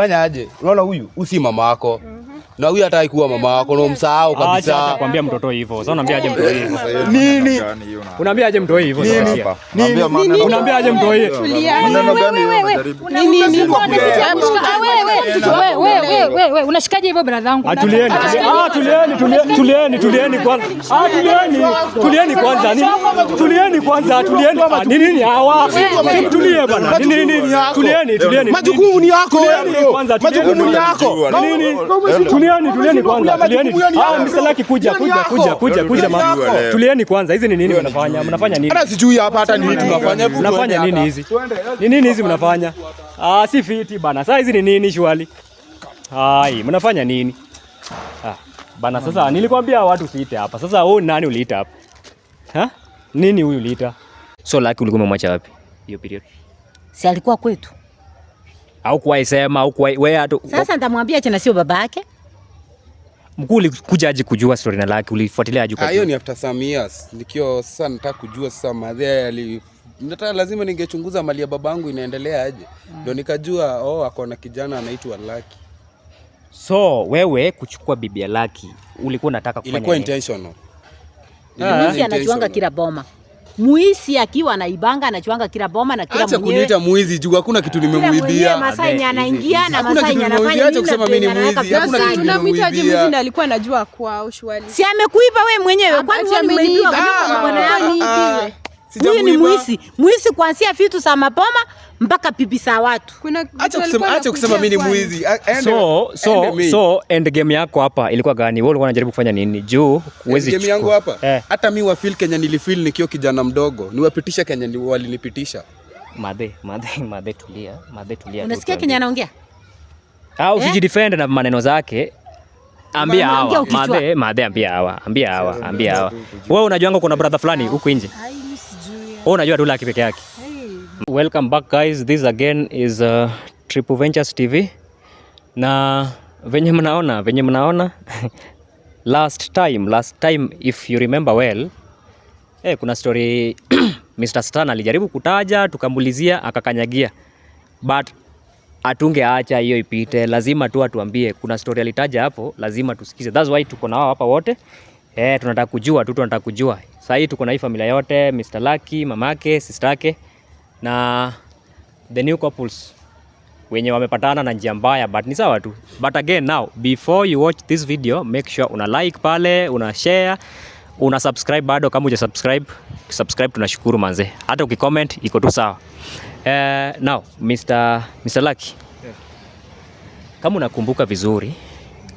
Fanya aje? Unaona huyu? Huyu si mama yako. Na huyu hataki kuwa mama yako, na umsahau kabisa. Acha kuambia mtoto hivyo. Sasa unaambia aje mtoto hivyo? Nini? Unaambia aje mtoto hivyo sasa? Nini? Unaambia aje mtoto hivyo? Nini? Wewe unashikaje hivyo brother wangu? Tulieni. Tulieni, tulieni kwanza. Tulieni. Tulieni kwanza. Tulieni kwanza, tulieni. Nini hawa? Tulie bwana. Nini? Tulieni, tulieni. Majukumu ni yako wewe. Majukumu ni yako. Nini? Tulieni, tulieni kwanza. Tulieni. Mr. Lucky kuja, kuja, kuja, kuja mama. Tulieni kwanza. Hizi ni nini mnafanya? Mnafanya nini? Hata sijui hapa hata nini tunafanya. Mnafanya nini hizi? Ni nini hizi mnafanya? Si fiti bana. Sasa hizi ni nini shwali? Hai, mnafanya nini? Bana sasa nilikwambia watu usiite hapa. Sasa wewe nani uliita hapa? Ha? Nini huyu uliita? So Lucky ulikuwa umemwacha wapi? Hiyo period. Si alikuwa kwetu. Au kuwahi sema au kuwahi wewe hata. Sasa nitamwambia tena sio baba yake. Mkuu ulikuja aje kujua story na Lucky? Ulifuatilia aje kujua? Hiyo ni after some years. Nikio sasa nataka kujua sasa madhea yali nataka lazima ningechunguza mali ya babangu inaendelea aje. Ndio nikajua ako na kijana anaitwa Lucky. So wewe kuchukua bibi ya Lucky ulikuwa unataka kufanya nini? Ilikuwa intentional. Muisi anachuanga kila boma. Muisi akiwa anaibanga anachuanga kila boma na kila mwenyewe. Acha kuniita muizi juu hakuna kitu nimemuibia. Masai yenye anaingia na Masai yenye anafanya. Acha kusema mimi ni muizi. Hakuna kitu nimemuibia. Muizi ndiye alikuwa anajua kwao shwali. Si amekuiba wewe mwenyewe. Kwani wewe umeibiwa kutoka bwana yako? Huyu ni muisi. Muisi kuanzia vitu za maboma mpaka bibi za watu. Acha kusema mimi ni muizi. So end game yako hapa ilikuwa gani? Wewe ulikuwa unajaribu kufanya nini? Juu huwezi game yangu hapa. Hata mimi wa feel Kenya nilifeel nikiwa kijana mdogo. Niwapitisha Kenya walinipitisha. Madhe tulia. Madhe tulia. Unasikia Kenya anaongea? Usijidefend na maneno zake. Ambia hawa. Madhe ambia hawa. Ambia hawa. Wewe unajuanga kuna brother fulani huku nje? Wewe unajua tu Lucky peke yake. Welcome back guys, this again is Triple Ventures TV. Na venye mnaona last time if you remember well, kuna story Mr. Stan alijaribu kutaja, tukamulizia akakanyagia. But atungeacha hiyo ipite, lazima tu atuambie kuna story alitaja hapo, lazima tusikize. That's why tuko na wao hapa wote. Tunataka kujua tu, tunataka kujua. Sasa hii tuko na hii familia yote, Mr. Lucky, mamake, sister yake na the new couples wenye wamepatana na njia mbaya, but ni sawa tu. But again now, before you watch this video, make sure una like pale, una share, una subscribe bado kama huja subscribe. Subscribe tunashukuru manze. Hata ukicomment iko tu sawa. Now Mr. Lucky. Yeah. Kama unakumbuka vizuri,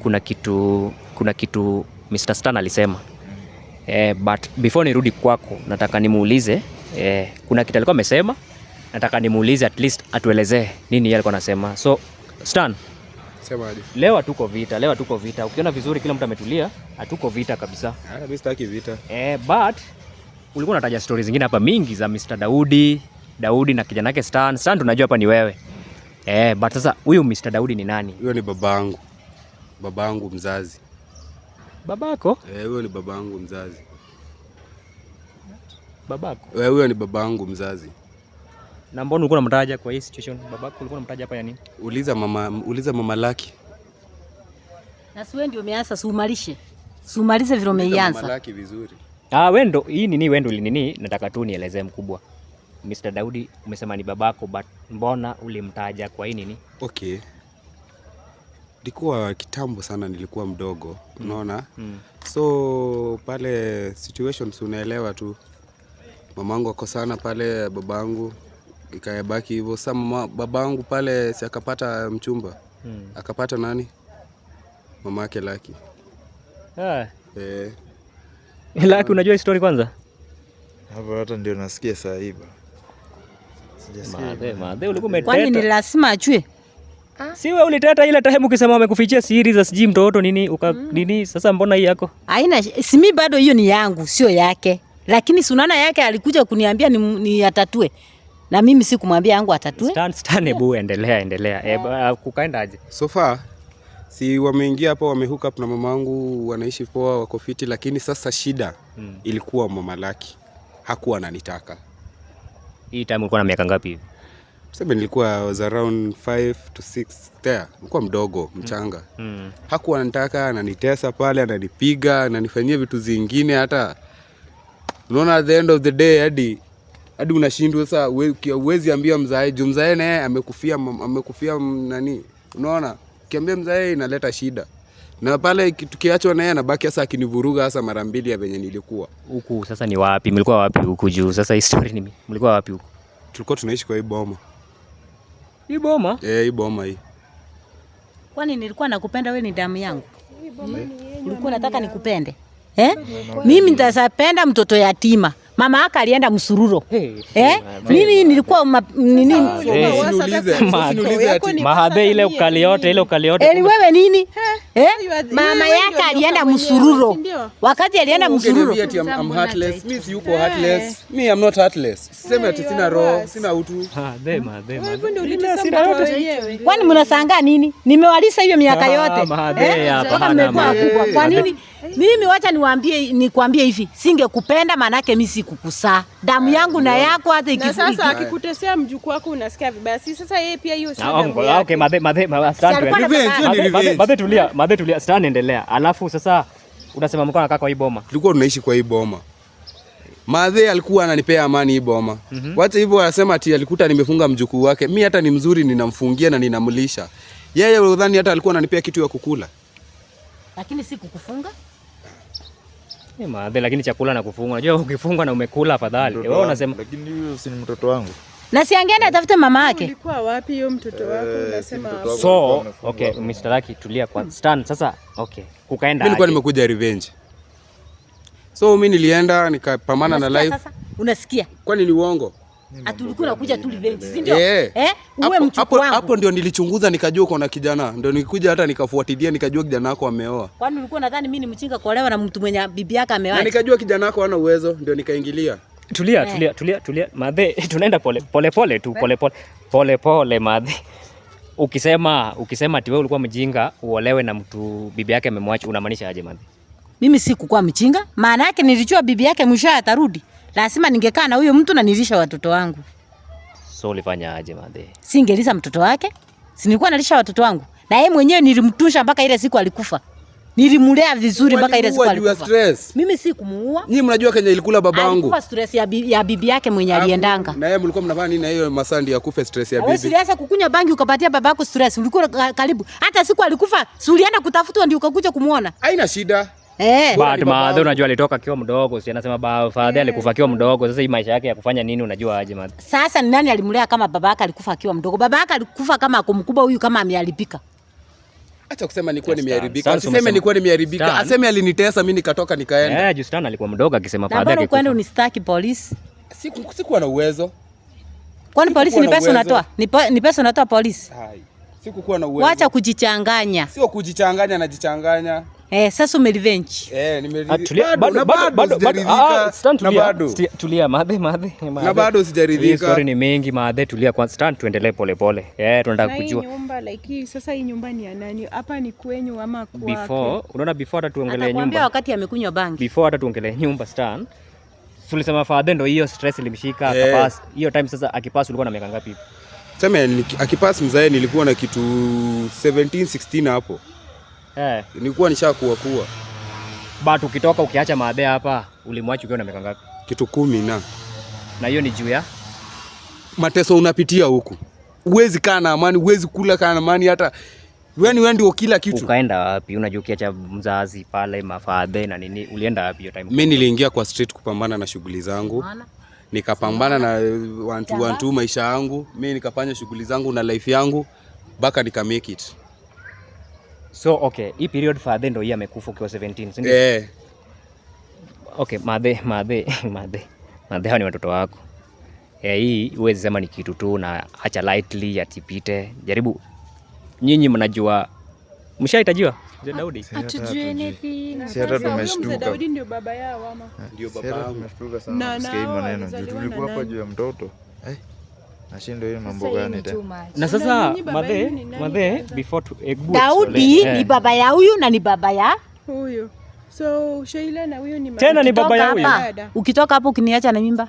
kuna kitu Mr. Stan alisema. But before nirudi kwako nataka nimuulize, kuna kitu alikuwa amesema, nataka nimuulize at least atuelezee nini yeye alikuwa anasema. So Stan, sema aje? Leo hatuko vita. Ukiona vizuri kila mtu ametulia, hatuko vita kabisa. Mimi sitaki vita. But ulikuwa unataja stories zingine hapa mingi za Mr. Daudi na kijana yake Stan. Stan tunajua hapa ni wewe. But sasa huyu Mr. Daudi ni nani? Huyo ni babangu. Babangu mzazi. Babako? Huyo ni babangu mzazi. Babako? Huyo ni babangu mzazi. Na mbona ulikuwa unamtaja kwa hii situation? Babako ulikuwa unamtaja hapa ya nini? Uliza mama Lucky. Na si wewe ndio umeanza, si umalishe. Si umalize vile umeianza. Mama Lucky vizuri. Wendo, hii nini wendo nini? Nataka tu nielezee mkubwa. Mr. Daudi umesema ni babako, but mbona ulimtaja kwa hii nini? Okay. Nilikuwa kitambo sana, nilikuwa mdogo, unaona? So pale situations unaelewa tu. Mamangu akosana pale babangu, ikabaki hivyo. Sasa babangu pale si akapata mchumba. Akapata nani? Mamake Lucky. Lucky unajua story kwanza? Hapo hata ndio nasikia saa hii bwana. Sijasikia. Madhe ulikuwa umeteta. Kwani ni lazima ajue? Si wewe uliteta ile time ukisema wamekufichia siri za siji mtoto nini nini, sasa mbona hii yako? Haina, si mimi bado hiyo ni yangu sio yake. Lakini sunana yake alikuja kuniambia ni atatue. Na mimi si kumwambia yangu atatue. Stan hebu endelea. Kukaenda aje? So far si wameingia hapo, wamehook up na mamangu, wanaishi poa, wako fiti, lakini sasa shida ilikuwa mama Lucky. Hakuwa ananitaka. Hii time ulikuwa na miaka ngapi hivi? Sema nilikuwa was around 5 to 6 there. Nilikuwa mdogo, mchanga. Hakuwa anataka, ananitesa pale, ananipiga, ananifanyia vitu zingine hata unaona at the end of the day hadi unashindwa sasa, huwezi ambia mzae juu mzae naye amekufia nani. Unaona? Ukiambia mzae inaleta shida. Na pale tukiachwa naye anabaki sasa akinivuruga sasa mara mbili ya venye nilikuwa. Huku sasa ni wapi? Mlikuwa wapi huku juu? Sasa history ni mlikuwa wapi huku? Tulikuwa tunaishi kwa hii boma. Hii boma? Eh, hii boma hii. Kwani nilikuwa nakupenda wewe ni damu yangu? Ulikuwa unataka nikupende? Eh? Mimi nitasapenda mtoto yatima. Mama yake alienda msururo. Mimi nilikuwa nini? Mahadhe ile ukali yote, ile ukali yote. Eli wewe nini? Mama yake alienda msururo. Wakati alienda msururo. I'm heartless. Mimi si yuko heartless. Me I'm not heartless. Sema ati sina roho, sina utu. Mahadhe. Wewe ndio ulitesa mtoto wenyewe. Kwani mnashangaa nini? Nimewalisa hiyo miaka yote. Mahadhe hapana. Kwa nini? Mimi wacha nikwambie hivi, singekupenda manake mimi sikukusaa. Damu yangu na yako hata ikifika. Na sasa akikutesea mjukuu wako unasikia vibaya. Si sasa yeye pia hiyo si damu yake. Okay, madhe tulia, Stan endelea. Alafu sasa unasema mko anakaa kwa hii boma. Tulikuwa tunaishi kwa hii boma. Madhe alikuwa ananipea amani hii boma. Wacha hivyo anasema ati alikuta nimefunga mjukuu wake. Mimi hata ni mzuri ninamfungia na ninamlisha. Yeye udhani hata alikuwa ananipea kitu ya kukula. Lakini si kukufunga. Madhe, lakini chakula na kufunga. Unajua ukifungwa na umekula afadhali. Wewe unasema lakini huyo si mtoto wangu. Na si angeenda atafute mama yake. Ulikuwa wapi hiyo mtoto wako unasema? So, okay, Mr. Lucky tulia kwa Stan sasa. Okay, kukaenda. Mimi nilikuwa nimekuja revenge. So mimi nilienda nikapambana na life. Sasa unasikia? Kwani ni uongo? Ati ulikuwa unakuja tu revenge, si ndio? Uwe mchukuu wangu. Hapo ndio nilichunguza nikajua uko na kijana. Ndio nilikuja hata nikafuatilia nikajua kijana wako ameoa. Kwani ulikuwa unadhani mimi ni mchinga kuolewa na mtu mwenye bibi yake ameoa? Na nikajua kijana wako hana uwezo ndio nikaingilia. Tulia. Madhe, tunaenda pole pole tu, pole pole madhe. Ukisema ati wewe ulikuwa mjinga uolewe na mtu bibi yake amemwacha unamaanisha aje madhe? Mimi sikukuwa mchinga, maana yake nilijua bibi yake mwisho atarudi. Lazima ningekaa na huyo mtu na nilisha watoto wangu. So ulifanya aje madhe? Singelisa mtoto wake. Si nilikuwa nalisha watoto wangu. Na yeye mwenyewe nilimtusha mpaka ile siku alikufa. Nilimlea vizuri mpaka ile siku alikufa. Mimi si kumuua. Nyinyi mnajua Kenya ilikula babangu. Alikufa stress ya bibi yake mwenye aliendanga. Na yeye mlikuwa mnafanya nini na hiyo masandi ya kufa stress ya bibi? Wewe ulianza kukunywa bangi ukapatia babako stress. Ulikuwa karibu. Hata siku alikufa, si ulienda kutafutwa ndio ukakuja kumuona. Haina shida. But madhe unajua alitoka akiwa mdogo, si anasema baba father alikufa akiwa mdogo. Sasa hii maisha yake ya kufanya nini unajua aje madhe? Sasa ni nani alimlea kama baba yake alikufa akiwa mdogo? Baba yake alikufa kama ako mkubwa, huyu kama ameharibika. Acha kusema nilikuwa nimeharibika. Asiseme nilikuwa nimeharibika. Aseme alinitesa mimi nikatoka nikaenda. Justin alikuwa mdogo akisema father alikufa. Na mbona kwenda unistaki polisi? Sikuwa na uwezo. Kwani polisi ni pesa unatoa? Ni pesa unatoa polisi? Hai. Sikukuwa na uwezo. Wacha kujichanganya. Sio kujichanganya, najichanganya. Sasa ume revenge. Nimeridhika. Bado bado tulia madhe. Na bado sijaridhika. Hii story ni mingi madhe, tulia kwanza. Stan tuendelee pole pole. Tunataka kujua. Hii nyumba like hii sasa, hii nyumba ni ya nani? Hapa ni kwenyu ama kwake? Before, unaona before hata tuongelee nyumba. Atakwambia wakati amekunywa bangi. Before hata tuongelee nyumba Stan. Tulisema father ndio hiyo stress ilimshika akapass. Hiyo time sasa akipass ulikuwa na miaka ngapi? Sema akipass mzae nilikuwa na kitu 17 16 hapo. Nilikuwa nishakuwa kuwa. But ukitoka ukiacha madhe hapa ulimwacha ukiwa na miaka ngapi? Kitu 10 na hiyo ni juu ya mateso unapitia huku. Huwezi kaa na amani, huwezi kula kaa na amani hata wewe ndio kila kitu. Ukaenda wapi? Unajua ukiacha mzazi pale mafadhe na nini, ulienda wapi hiyo time? Mimi niliingia kwa street kupambana na shughuli zangu. Nikapambana na 1 2 1 2 maisha yangu. Mimi nikafanya shughuli zangu na life yangu mpaka nika make it. So okay, hii period father ndio yeye amekufa ukiwa 17, si ndio? Okay, madhe hao ni watoto wako. Hii huwezi sema ni kitu tu na acha lightly atipite. Jaribu. Nyinyi mnajua mshahitajiwa? Mzee Daudi. Hatujui anything. Si hata tumeshtuka. Mzee Daudi ndio baba yao ama? Ndio baba yangu. Tumeshtuka sana kusikia hii maneno. Tulikuwa hapa juu ya mtoto. Nashindo hii mambo gani tena? Na sasa madhe before to Daudi ni baba ya huyu na ni baba ya huyu. So Sheila na huyu ni tena ni baba ya huyu. Ukitoka hapo ukiniacha na mimba.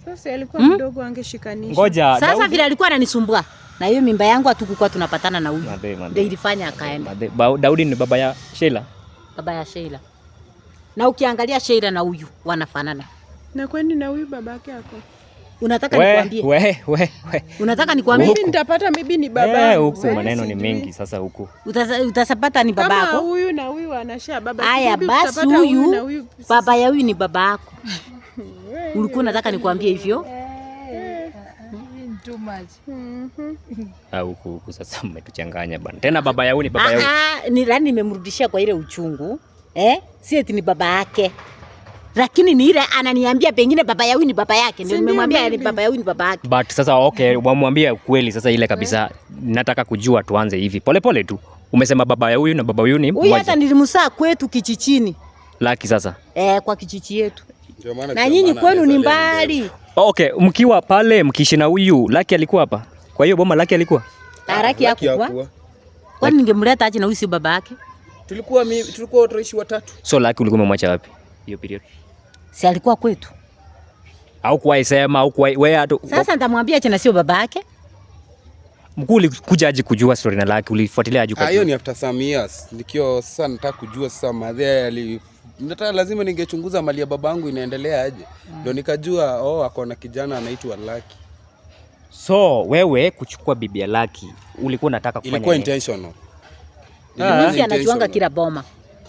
Sasa alikuwa mdogo angeshikanisha. Ngoja. Sasa vile alikuwa ananisumbua na hiyo mimba yangu hatukuwa tunapatana na huyu. Ndio ilifanya akaenda. Daudi ni baba ya Sheila. Baba ya Sheila. Na ukiangalia Sheila na huyu wanafanana. Na kwani na huyu babake yako? Unataka nikwambie? We. Unataka nikwambie? Mimi nitapata maybe ni baba. Huku maneno ni mengi sasa huku. Utasapata ni babako. Kama huyu na huyu anashare baba. Haya basi huyu baba ya huyu ni baba yako. Ulikuwa unataka nikwambie hivyo? Too much. Huku sasa mmetuchanganya bana. Tena baba ya huyu ni baba ya huyu. Ni lani nimemrudishia kwa ile uchungu. Si eti ni baba yake. Lakini ni ile ananiambia pengine baba ya huyu ni baba yake. Ndio nimemwambia ni baba ya huyu ni baba yake. But sasa okay, wamwambia ukweli sasa ile kabisa. Nataka kujua tuanze hivi. Pole pole tu. Umesema baba ya huyu na baba huyu ni mmoja. Huyu hata nilimsaa kwetu kichichini. Laki sasa. Kwa kichichi yetu. Na nyinyi kwenu ni mbali. Okay, mkiwa pale mkiishi na huyu, Laki alikuwa hapa. Kwa hiyo boma Laki alikuwa? Laki hakuwa. Kwani ningemleta aje na huyu si baba yake? Tulikuwa tunaishi watatu. So Laki ulikuwa umemwacha wapi hiyo period? Si alikuwa kwetu. Au kwa sema au kwa wewe hata. Sasa nitamwambia aje na sio baba yake? Mkuu ulikuja aje kujua story na Laki, ulifuatilia aje kujua? Hiyo ni after some years. Nikiwa sasa nataka kujua sasa madhe ali nataka lazima ningechunguza mali ya babangu inaendelea aje. Ndio nikajua ako na kijana anaitwa Lucky. So wewe kuchukua bibi ya Lucky ulikuwa unataka kufanya nini? Ilikuwa intentional. Muisi anachuanga kila boma.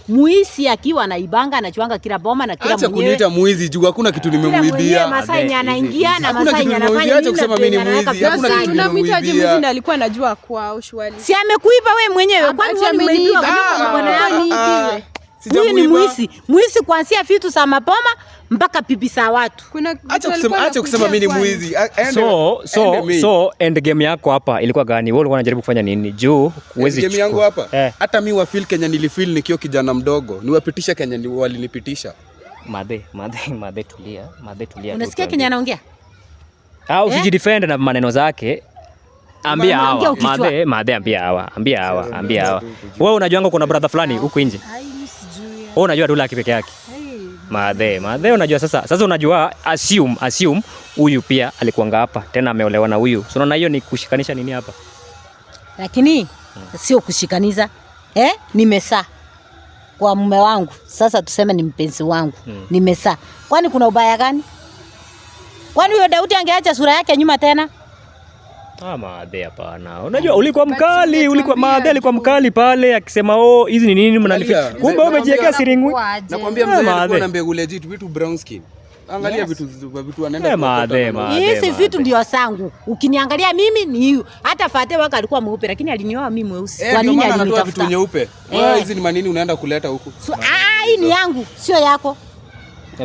Muisi akiwa anaibanga anachuanga kila boma na kila mwenyewe. Acha kuniita muizi juu hakuna kitu nimemuibia. Masai anaingia na Masai anafanya. Acha kusema mimi ni muizi. Hakuna kitu nimemuibia. Muizi na alikuwa anajua kwao shwali. Si amekuiba wewe mwenyewe. Kwani wewe umeibiwa kwa bwana yako? Huyu ni muisi. Muisi kuanzia vitu za mapoma mpaka pipi za watu. Acha kusema mimi ni muizi. So end game yako hapa ilikuwa gani? Wewe ulikuwa unajaribu kufanya nini? Juu huwezi game yangu hapa. Hata mimi wa feel Kenya nilifeel nikiwa kijana mdogo. Niwapitisha Kenya walinipitisha. Madhe tulia. Madhe tulia. Unasikia Kenya anaongea? Au usijidefend na maneno zake. Ambia hawa. Madhe ambia hawa. Ambia hawa. Wewe unajuanga kuna brother fulani huku nje? Wewe unajua tu Lucky peke yake. Madhe unajua sasa unajua assume huyu pia alikuanga hapa tena ameolewa na huyu. So unaona hiyo ni kushikanisha nini hapa? Lakini sio kushikaniza. Nimesaa kwa mume wangu. Sasa tuseme ni mpenzi wangu. Nimesaa. Kwani kuna ubaya gani? Kwani huyo Daudi angeacha sura yake nyuma tena? Madhe hapana. Unajua ulikuwa mkali, madhe alikuwa mkali pale akisema hizi ni nini mnanificha. Kumbe wewe umejiwekea siringwi. Nakwambia mzee alikuwa na mbegu legit vitu brown skin. Angalia vitu anaenda kwa. Hizi vitu ndio zangu. Ukiniangalia mimi ni hiyo. Hata Fate waka alikuwa mweupe lakini alinioa mimi mweusi. Kwa nini alinitafuta vitu nyeupe? Wewe hizi ni manini unaenda kuleta huku? Hii ni yangu, sio yako.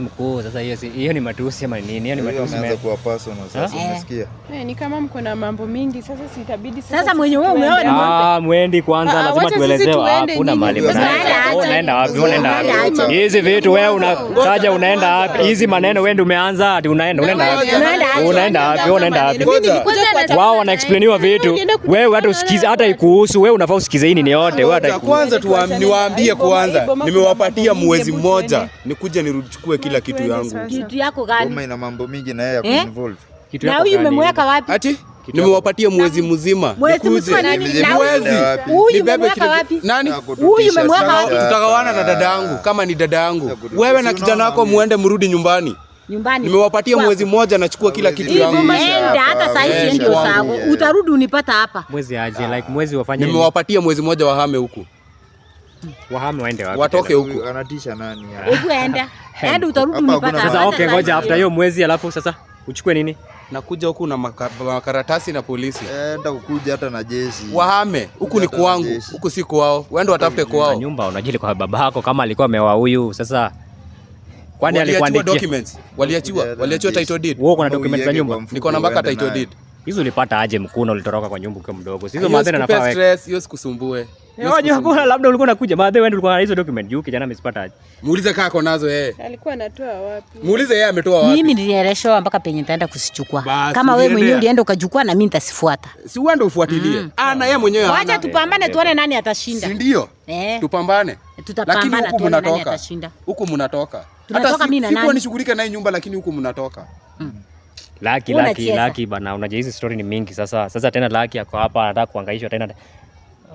Mkuu sasa hiyo ni matusi ama nini? Hiyo ni matusi. Unaanza kuwa personal sasa unasikia? Ni kama mko na mambo mingi sasa sitabidi sasa. Sasa mwenye wewe umeoa ni mweupe. Mwendi kwanza lazima tuelezewe. Hakuna mali. Unaenda wapi? Unaenda wapi? Hizi vitu wewe unataja unaenda wapi? Hizi maneno wewe ndio umeanza ati unaenda wapi? Unaenda wapi? Unaenda wapi? Wao wana explainiwa vitu. Wewe hata usikize hata ikuhusu wewe unafaa usikize hii ni yote. Wewe hata kwanza niwaambie kwanza. Nimewapatia mwezi mmoja nikuje nirudichukue kila kitu yangu. Kitu yako gani? Boma ina mambo mingi na yeye ya kuinvolve. Na huyu umemweka wapi? Ati nimewapatia mwezi mzima. Mwezi. Huyu umemweka wapi? Nani? Huyu umemweka wapi? Tutagawana na dada yangu kama ni dada yangu. Wewe na kijana wako muende mrudi nyumbani. Nimewapatia mwezi mmoja nachukua kila kitu yangu. Enda hata saa hizi ndio sawa. Utarudi unipata hapa. Mwezi aje like mwezi wafanye. Nimewapatia mwezi mmoja wahame huku. Wahame waende wapi? Watoke huku. Anatisha nani? Huku enda. Enda utarudi unipata. Sasa okay ngoja after hiyo mwezi alafu sasa uchukue nini? Nakuja huku na makaratasi na polisi. Enda ukuja hata na jeshi. Wahame huku ni kwangu, huku si kwao. Waende watafute kwao. Nyumba unajili kwa babako kama alikuwa ameoa huyu sasa. Kwani alikuandikia documents? Waliachiwa title deed. Wewe uko na documents za nyumba? Niko na mpaka title deed. Hizo ulipata aje mkuu ulitoroka kwa nyumba ukiwa mdogo? Hizo madhara nafaa wewe. Stress, hiyo sikusumbue. Unajua kuna labda ulikuwa unakuja madhe wewe ulikuwa na hizo document juu kijana amezipata aje? Muulize kaka ako nazo yeye. Alikuwa anatoa wapi? Muulize yeye ametoa wapi? Mimi nilieleshwa mpaka penye nitaenda kusichukua. Kama wewe mwenyewe ulienda ukachukua na mimi nitasifuata. Si uende ufuatilie. Ana yeye mwenyewe. Wacha tupambane tuone nani atashinda. Si ndio? Tupambane. Tutapambana lakini huku tuone nani mnatoka. atashinda. Huku mnatoka. Tunatoka mimi na nani? Sikuwa nishughulike na hii nyumba lakini huku mnatoka. Lucky Lucky Lucky bana, unajua hizi story ni mingi sasa. Sasa tena Lucky ako hapa anataka kuhangaishwa tena.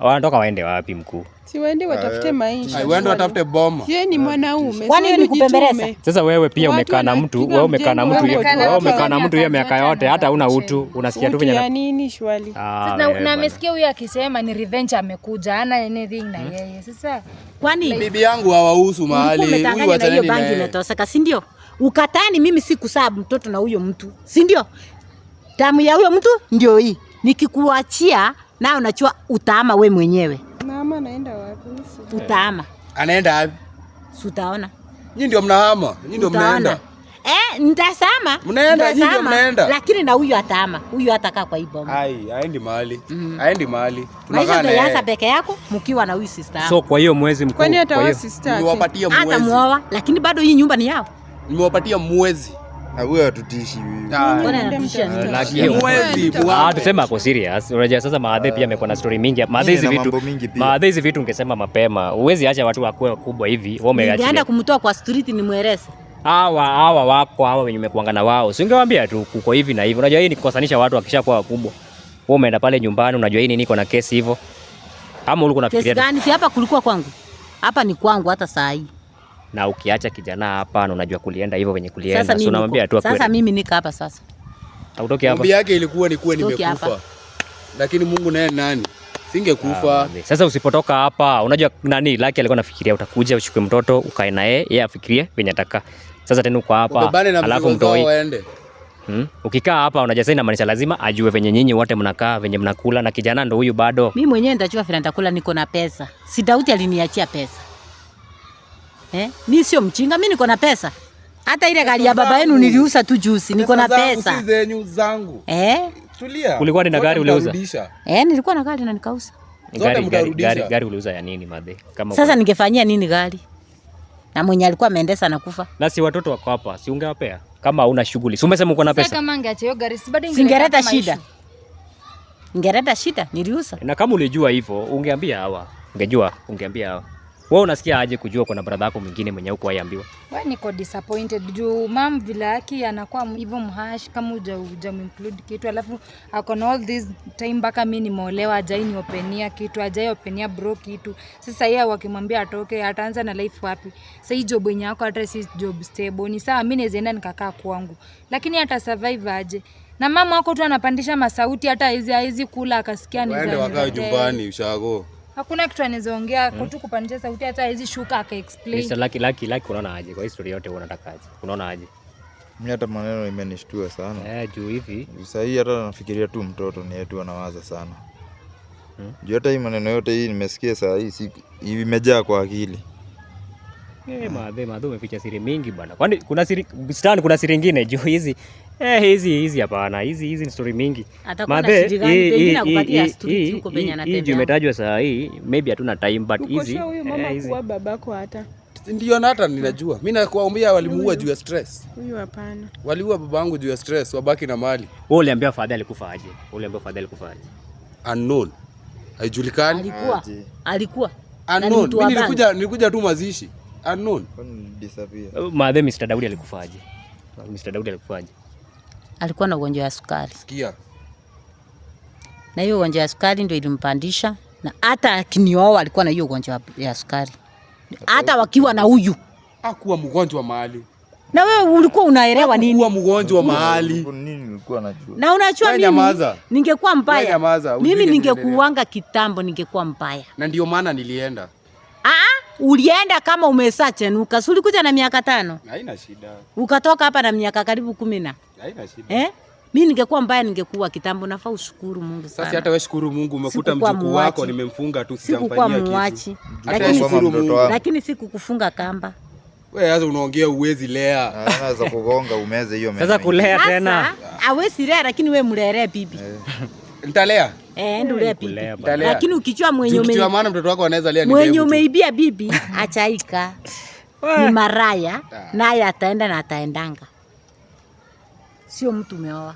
Wanatoka waende wapi mkuu? Si waende watafute maisha. Waende watafute boma. Yeye ni mwanaume. Kwani ni kupembeleza? Sasa wewe pia umekaa na mtu, wewe umekaa na mtu, wewe umekaa na mtu hiyo miaka yote hata huna utu, unasikia tu venye nini shwali. Na amesikia huyu akisema ni revenge amekuja, hana anything na yeye. Sasa kwani bibi yangu hawahusu mahali, huyu acha nini? Bangi imetoseka, si ndio? Ukatani mimi sikusaa mtoto na huyo mtu, si ndio? Damu ya huyo mtu ndio hii. Nikikuachia na unachua utaama we mwenyewe. Mama anaenda wapi? Utaama. Anaenda wapi? Si utaona. Nyinyi ndio mnahama, nyinyi ndio mnaenda. Nitasama. Mnaenda, nyinyi ndio mnaenda. Lakini na huyu ataama. Huyu hatakaa kwa hii boma. Ai, haendi mahali. Haendi mahali. Tunakaa naye. Maisha peke yako mkiwa na huyu sister. So kwa hiyo mwezi mkuu. Kwani hata sister yake. Niwapatie mwezi. Hata muoa, lakini bado hii nyumba ni yao. Nimewapatia mwezi. Na huyo hatutishi huyu. Mbona anatisha nini? Mwezi. Tuseme ako serious. Unajua sasa maadhe pia amekuwa na story mingi. Maadhe hizi vitu. Maadhe hizi vitu ungesema mapema. Huwezi acha watu wakuwe wakubwa hivi. Wewe umeachilia. Ningeenda kumtoa kwa street nimueleze. Hawa wako hawa wenye umekuanga na wao. Si ungewaambia tu kuko hivi na hivi. Unajua hii ni kukosanisha watu wakishakuwa wakubwa. Wewe umeenda pale nyumbani unajua hii nini iko na kesi hivyo. Ama ulikuwa unafikiria kesi gani? Si hapa kulikuwa kwangu. Hapa ni kwangu hata saa hii. Na ukiacha kijana hapa na unajua kulienda hivyo venye kulienda, so unamwambia tu akwende. Sasa mimi nika hapa sasa. Hautoki hapa. Ombi yake ilikuwa ni kuwe nimekufa. Lakini Mungu naye nani? Singekufa. Sasa usipotoka hapa, unajua nani Lucky alikuwa anafikiria utakuja uchukue mtoto ukae na yeye, yeye afikirie venye ataka. Sasa tena uko hapa alafu mtoi. Ukikaa hapa unajua sasa inamaanisha lazima ajue venye nyinyi wote mnakaa, venye mnakula na kijana ndo huyu bado. Mimi mwenyewe nitajua vile nitakula, niko na pesa. Si Daudi aliniachia pesa. Mimi sio mchinga, mimi niko na pesa. Hata ile gari ya baba yenu niliuza tu juzi, niko na pesa. Si zenyu zangu. Tulia. Kulikuwa na gari uliuza? Nilikuwa na gari na nikauza. Gari uliuza ya nini madhe? Kama sasa ningefanyia nini gari? Na mwenye alikuwa ameendesha na kufa. Na si watoto wako hapa, si ungewapea? Kama huna shughuli. Si umesema uko na pesa? Sasa kama angeacha hiyo gari, si bado ingeleta shida. Ingeleta shida, niliuza. Na kama ulijua hivyo, ungeambia hawa. Ungejua, ungeambia hawa. Wewe unasikia aje kujua kuna brother yako mwingine mwenye huko haiambiwa? Wewe niko disappointed juu mam vile yake anakuwa hivyo mhash kama huja include kitu, alafu ako na all this time mpaka mimi nimeolewa hajai niopenia kitu, hajai openia bro kitu. Sasa yeye wakimwambia atoke ataanza na life wapi? Sasa hii job yenye yako hata si job stable. Ni sawa mimi naweza enda nikakaa kwangu. Lakini ata survive aje? Na mama wako tu anapandisha masauti hata hizi kula akasikia ni za. Waende wakae nyumbani ushago. Hakuna kitu anazoongea mm. Tu kupandisha sauti hata hizi shuka aka explain. Mr. Lucky Lucky Lucky, unaona aje kwa history yote unataka aje? Unaona aje? Mimi hata maneno imenishtua sana. Juu hivi. Sasa hii hata nafikiria tu mtoto ni yetu anawaza sana. Juu hata hii maneno yote hii nimesikia saa hii si imejaa kwa akili. Madhe umeficha siri mingi bana. Kwani kuna siri Stan, kuna siri nyingine juu hizi. Hizi hapana. Hizi ni story mingi. Madhe pengine akupatia story huko penye anatembea. Hii umetajwa saa hii, maybe hatuna time but hizi. Huyu mama kuwa babako hata. Ndio na hata ninajua. Mimi nakuambia walimuua juu ya stress. Huyu hapana. Waliua babangu juu ya stress, wabaki na mali. Wewe uliambia father alikufa aje? Unknown. Haijulikani. Alikuwa. Unknown. Mimi nilikuja tu mazishi. Unknown. Disappear. Madhe Mr. Daudi alikufa aje? Mr. Daudi alikufa aje? Alikuwa na ugonjwa wa sukari. Sikia. Na hiyo ugonjwa wa sukari ndio ilimpandisha, na hata akinioa alikuwa na hiyo ugonjwa ya sukari. Hata wakiwa na huyu. Hakuwa mgonjwa mahali. Na wewe ulikuwa unaelewa nini? Hakuwa mgonjwa mahali. Nini nilikuwa najua? Na unajua mimi ningekuwa mbaya. Mimi ningekuanga kitambo, ningekuwa mbaya. Na ndio maana nilienda. Ulienda kama umesachenuka. Si ulikuja na miaka 5? Haina shida. Ukatoka hapa na miaka karibu 10. Haina shida. Mimi ningekuwa mbaya ningekuwa kitambo. Nafaa ushukuru Mungu sana. Sasa hata wewe shukuru Mungu umekuta mjukuu wako nimemfunga tu sijamfanyia kitu. Lakini sikukufunga kamba. Wewe sasa unaongea uwezi lea. Anaweza kugonga umeze hiyo meno. Sasa kulea tena. Hawezi lea lakini wewe mlelee bibi. Nitalea. Ndio lea bibi. Lakini ukichua mwenye ukichua maana mtoto wako anaweza lea ni mwenye umeibia bibi achaika. Ni maraya naye ataenda na ataendanga. Sio mtu umeoa.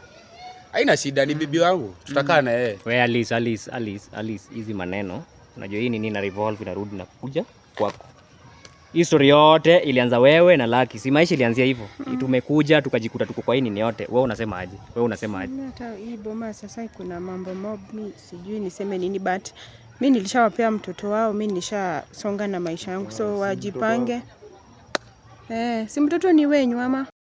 Haina shida, ni bibi wangu. Tutakaa na yeye. Wewe Alice, hizi maneno. Unajua hii nini na revolve inarudi na kuja kwako. Hii story yote ilianza wewe na Lucky. Si maisha ilianzia hivyo. Tumekuja tukajikuta tuko kwa hii nini yote. Wewe unasema aje? Wewe unasema aje? Mimi hata hii boma sasa kuna mambo mob, mi sijui niseme nini, but mi nilishawapea mtoto wao, mi nilishasonga na maisha yangu, so wajipange. Si mtoto ni wenyu ama?